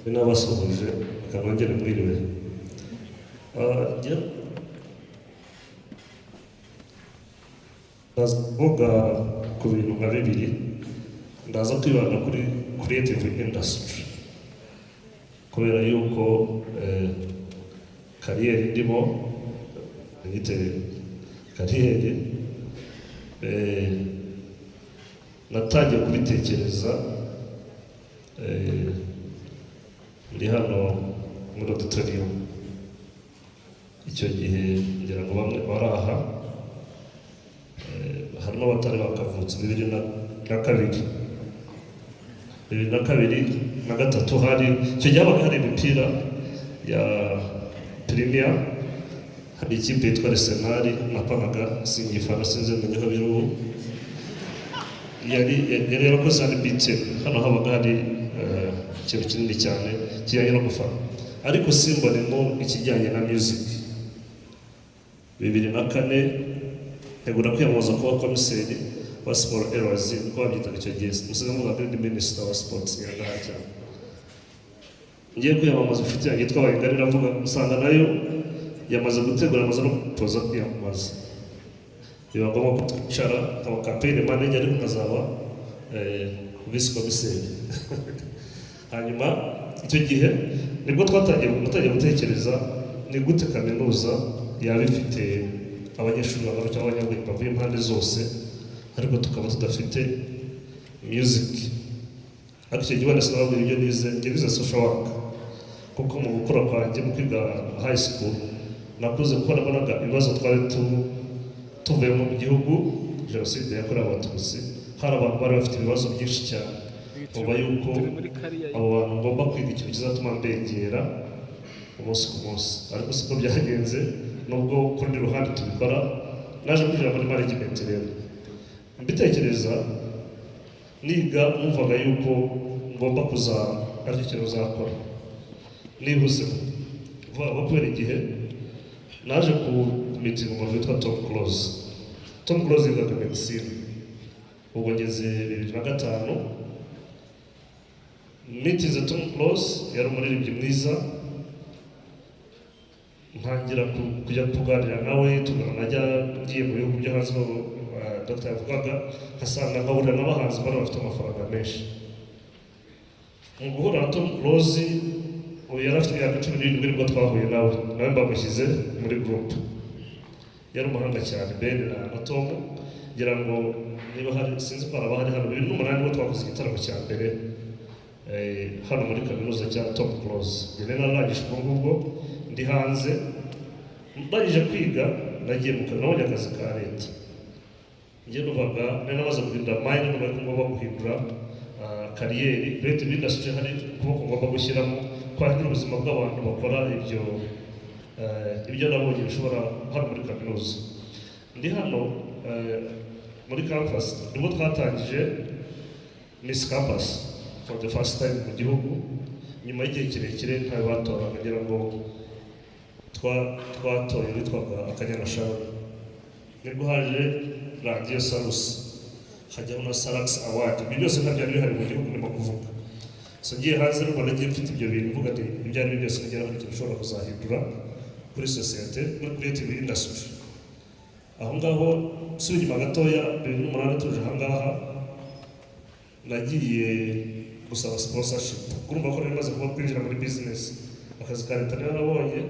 N'abasuhuje, reka nongere mwiriwe. Njye ndaza kuvuga ku bintu nka bibiri. Ndaza kwibanda kuri creative industry kubera yuko career ndimo, nyite career, natangiye kubitekereza ndi hano muri auditorium. Icyo gihe ngira ngo bamwe bari aha, harimo abatari bakavutse. 2002, 2002 na 3, hari icyo gihe habaga hari imipira ya Premier. Hari ikipe yitwa Arsenal napanaga, singifana, sinzi menya aho biri ubu. Yari yarakoze unbeaten. Hano habaga hari ikintu kinini cyane kijyanye no gufana, ariko simbonemo ikijyanye na music. 2004 ntegura kwiyamamaza kuba komiseri wa siporo RZ, niko babyitaga icyo gihe, musiga muvuga ndi minisita wa sports nyirangaha cyane. Ngiye kwiyamamaza, inshuti yanjye yitwa Bayingana iravuga, usanga nayo yamaze gutegura, amaze no gutoza kwiyamamaza. Biba ngombwa ko twicara, nkaba campaign manager, ariko nkazaba vice komiseri. Hanyuma icyo gihe nibwo twatangiye gutekereza ni gute kaminuza yaba ifite abanyeshuri bangana cyangwa abanyabwenge bavuye impande zose, ariko tukaba tudafite music. Ariko icyo gihe wenda sinababwira ibyo nize. Njye nize social work, kuko mu gukura kwanjye, mu kwiga high school, nakuze kuko nabonaga ibibazo twari tuvuye mu gihugu, Jenoside yakorewe Abatutsi, hari abantu bari bafite ibibazo byinshi cyane. Umva yuko abo bantu ngomba kwiga ikintu kizatuma mbegera umunsi ku munsi, ariko siko byagenze, nubwo ku rundi ruhande tubikora. Naje kwinjira muri management rero mbitekereza niga, numvaga yuko ngomba kuza aricyo kintu uzakora nihuse vuba vuba. Kubera igihe naje ku meeting umuntu witwa Tom Close. Tom Close yigaga medicine. Ubwo ngeze 2005, meetinze Tom Close, yari umuririmbyi mwiza. Ntangira kujya kuganira nawe, najya ngiye mu bihugu byo hanze, Dr yavugaga, nkasanga nkahurira n'abahanzi bari bafite amafaranga menshi. Mu guhura na Tom Close, ubu yari afite imyaka 17 nibwo twahuye nawe. Nawe mbamushyize muri group. Yari umuhanga cyane, Ben na Tom. Ngira ngo niba hari, sinzi ko hari abahari hano. 2008 nibwo twakoze igitaramo cya mbere hano muri kaminuza cya Tom Close. Njye nari narangije ubwo ngubwo, ndi hanze, ndangije kwiga, nagiye mu kazi, nabonye akazi ka leta. Njye numvaga nari namaze guhindura mind, numva ko ngomba guhindura career. Creative industry hari ukuboko ngomba gushyiramo kwahindura ubuzima bw'abantu bakora ibyo nabonye bishobora hano muri kaminuza. Ndi hano muri campus nibwo twatangije Miss Campus for the first time mu gihugu, nyuma y'igihe kirekire ntawe batoraga. Ngira ngo twatoye witwaga Akanyana Sharon. Nibwo haje Radiyo Salus, hajyaho na Salax Award. Ibyo byose nta byari bihari mu gihugu ndimo kuvuga. So ngiye hanze n'u Rwanda, ngiye mfite ibyo bintu, mvuga nti ibyo ari byo byose nagera hari ikintu ushobora kuzahindura kuri sosiyete, muri creative industry. Aho ngaho nsubira inyuma gatoya, 2008 tuje aha ngaha, nagiye gusaba sponsorship. Urumva ko nari maze kuba kwinjira muri business, akazi ka leta nari nabonye.